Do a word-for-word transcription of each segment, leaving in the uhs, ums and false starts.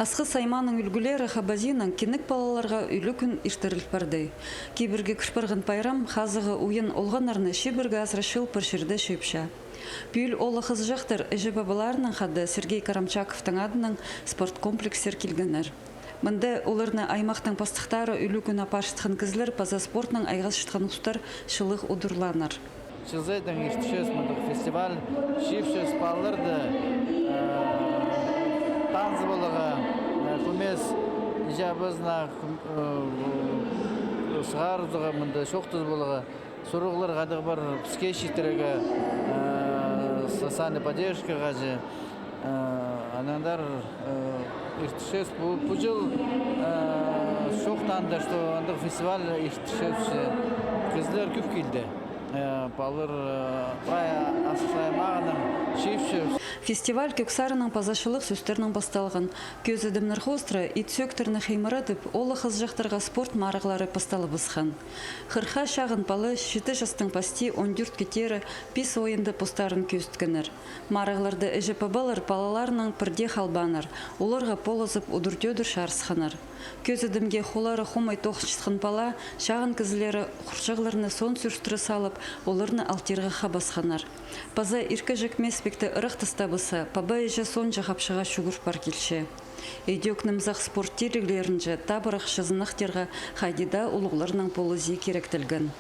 Асхыс аймааның ӱлгӱлері Хабазинаң кинек палаларға ӱлӱкӱн иртіріл парды. Кибірге кір парған пайрам хазығы уйан олғаннарны чибіргі азыра чыл пір чирде чыыпча. Пӱӱл оолах-хызыҷахтар іҷе-пабаларынаң хада Сергей Карамчаковтың адынаң спорткомплекстер килгеннер. Мында оларны аймахтың пастыхтары, ӱлӱкӱн апарчатхан кізілер паза спортнаң айғасчатхан устар чылығ удурлааннар. Чыл сайын иртірчебіс мындағ фестиваль, чыыпчабыс палаларды, э, танцы поларға, э, кӧмес, иҷе-пабазына, э, сығарызарға, мында чоохтазып поларға, сурығлар хайдағ пар, піске читірерге, э, социальный поддержкаға чи. Э, анаңар, э, иртірчебіс. Пу, пу чыл, э, чоохтаанда, что андағ фестиваль иртірчебіс, кізілер кӧп килді. Э, палалар, э, прай Асхыс аймағынаң чыыпча. Фестиваль кӧк сарының паза чылығ сӧстернең пасталған. Кӧзідімнер хоостыра ит сӧӧктерні хыймыратып, оолах-хызыҷахтарға спорт марығлары пасталыбысхан. Хырыхха чағын пала читі частаң пасти он тӧртке теере пис ойында постарын кӧзіткеннер. Марығларда іҷе-пабалар палаларынаң пірдее халбааннар, оларға полызып удур-тӧдір чарысханнар. Кӧзідімге холлары хомай тоғынчатхан пала чағын кізілері хурчағларны соон сӱрістіре салып, оларны алтирға хабасханнар. Паза иркеҷек мес пикті ырахтас табысса, паба-іҷе соонҷа хапчыға чӱгӱр пар килче. Идӧк нымзах спорт тиріглерінҷе табырах чазынахтирға хайди даа улуғларның полызии киректелген.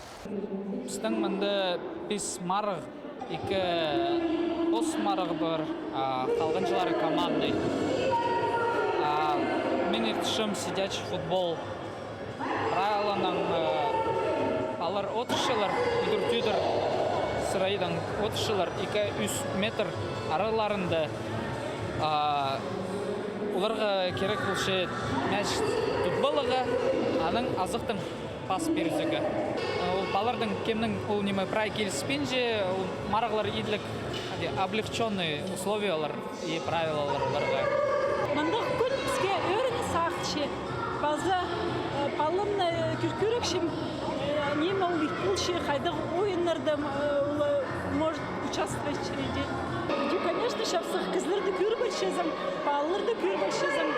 Пістің мында пис марығ, ікі пос марығ пар, а, халғанҷылары командный. А, мин иртірчем сидячий футбол. Прай аалларнаң, э, алар одырчалар, удур-тӧдір сырайдаң одырчалар, ікі-ӱс метр араларында. А, оларға кирек полча мяч тудып аларға, анаң азахтаң пас пирзерге. Ол палаларның кемнің ол ниме прай киліспинче, ол марығлар иділіг, хайди, облегчённый условиялар и правилалар оларға. Мындағ кӱн піске ӧрініс сағынча. Паза, э, палаларны, э, кӧр-, кӧрчем, э, ниме ол ит полча, хайдағ ойыннарда, э, ол, э, может участвовать итче. Иди, конечно, чапсых кізілерні кӧр полчазың, палаларны кӧр полчазың.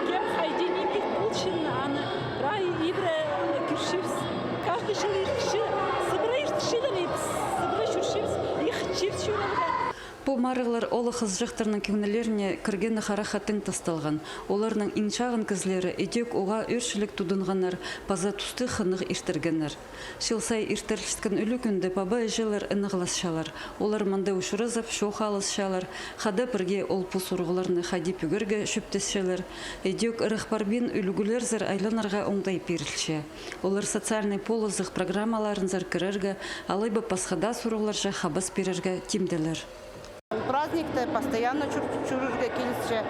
Кем хайди ниме ит полчазын, аны прай ибіре, э, кӧрчебіс. Каждый чыл иртче, сыбыра иртчелер, и піс сыбыра чӧрчебіс, и хынчабыс чӧрерге. Пу марығлар оолах-хызыҷахтарның кӧңнілеріне кіргені харахха тың тасталған. Оларның иң чағын кізілері идӧк уғаа ӧрчіліг тудынғаннар паза тусты хынығ иртіргеннер. Чыл сай иртірілчеткен ӱлӱкӱнде паба-іҷелер ынағласчалар. Олар мында учуразып, чоох алысчалар, хада пірге ол-пу сурығларны хайди пӱгерге чӧптесчелер. Идӧк ырах парбин, ӱлгӱлерзер айланарға оңдай пирілче. Олар социальный полызығ программаларынзар кірерге, алай ба пасха даа сурығларҷа хабас пирерге тимделер. Праздникте постоянно чӧр-, чӧрерге килісче.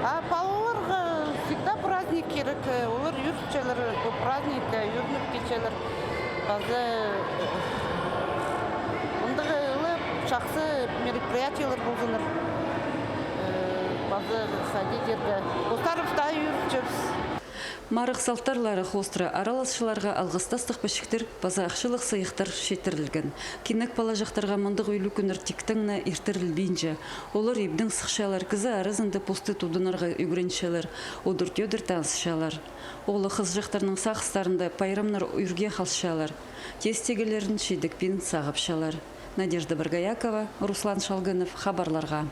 А палаларға всегда праздник кирек, олар ӧрінчелер, пу праздникте ӧрініп килчелер. Паза, э, мындағ ла чахсы мероприятиелер ползыннар. Э, паза хайди тирге, постарыбыс даа ӧрінчебіс. Марығ салтарлары хоостыра араласчыларға алғыстастығ пічіктер паза ахчалығ сыйыхтар читірілген. Кинек палаҷахтарға мындағ ӱлӱкӱннер тиктең не иртірілбинче. Олар ибдең сыхчалар, кізі аразында посты тудынарға ӱгренчелер, удур-тӧдір танысчалар. Оолах-хызыҷахтарның сағыстарында пайрамнар ӱрге халчалар, тестегілерін чидікпин сағапчалар. Надежда Боргоякова, Руслан Шалгынов, хабарларға.